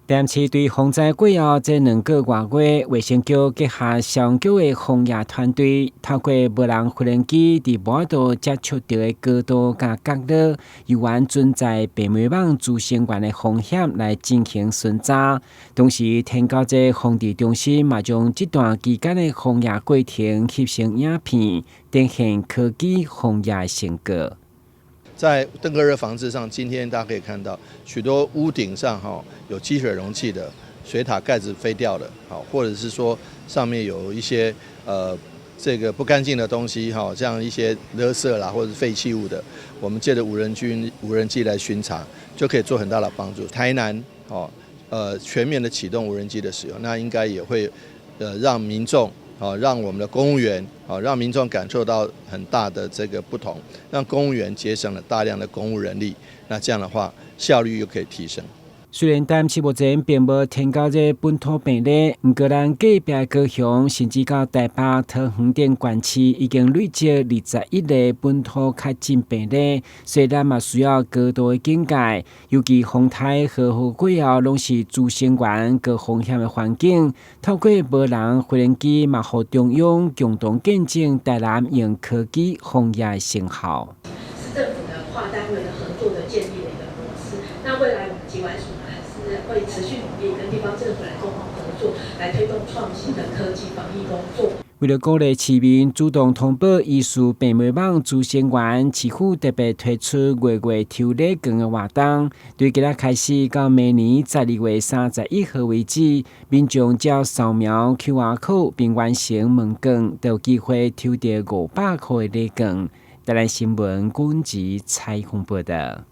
台南市對洪災過後，這兩個外月，衛生局結合消防局的防疫團隊，透過無人飛行機佇無法度接觸著的高度佮角落，猶原存在病媒蚊孳生源的風險來進行巡查。同時，天狗這防治中心嘛，將這段期間的防疫過程翕成影片，展現科技防疫的成果。在登革熱防治上，今天大家可以看到許多屋頂上哈有積水容器的水塔蓋子飛掉了，好，或者是說上面有一些這個不乾淨的東西哈，像一些垃圾啦或者是廢棄物的，我們借著無人機來巡查，就可以做很大的幫助。台南哦全面的啟動無人機的使用，那應該也會讓民眾，好，讓我們的公務員，好，讓民眾感受到很大的這個不同，讓公務員節省了大量的公務人力，那這樣的話效率又可以提升。雖然台南市目前並無天狗熱本土病例，毋過咱隔壁高雄，甚至到台北桃園等縣市，已經累積21例本土確診病例，所以咱嘛需要高度的警戒。尤其風颱和雨過後，攏是孳生源高風險的環境。透過無人飛行機，嘛予中央共同見證台南用科技防疫的成效。市政府的跨單位的合作的建立的一個模式。那未來我們疾管署呢，還是會持續努力跟地方政府來共同合作，來推動創新的科技防疫工作。為了鼓勵市民主動通報疑似病媒蚊孳生源，市府特別推出月月抽禮券的活動。對今仔開始到明年12月31號為止，民眾只要掃描 QR code 並完成問卷，就有機會抽著500塊的禮券。台南新聞滾子採訪報導。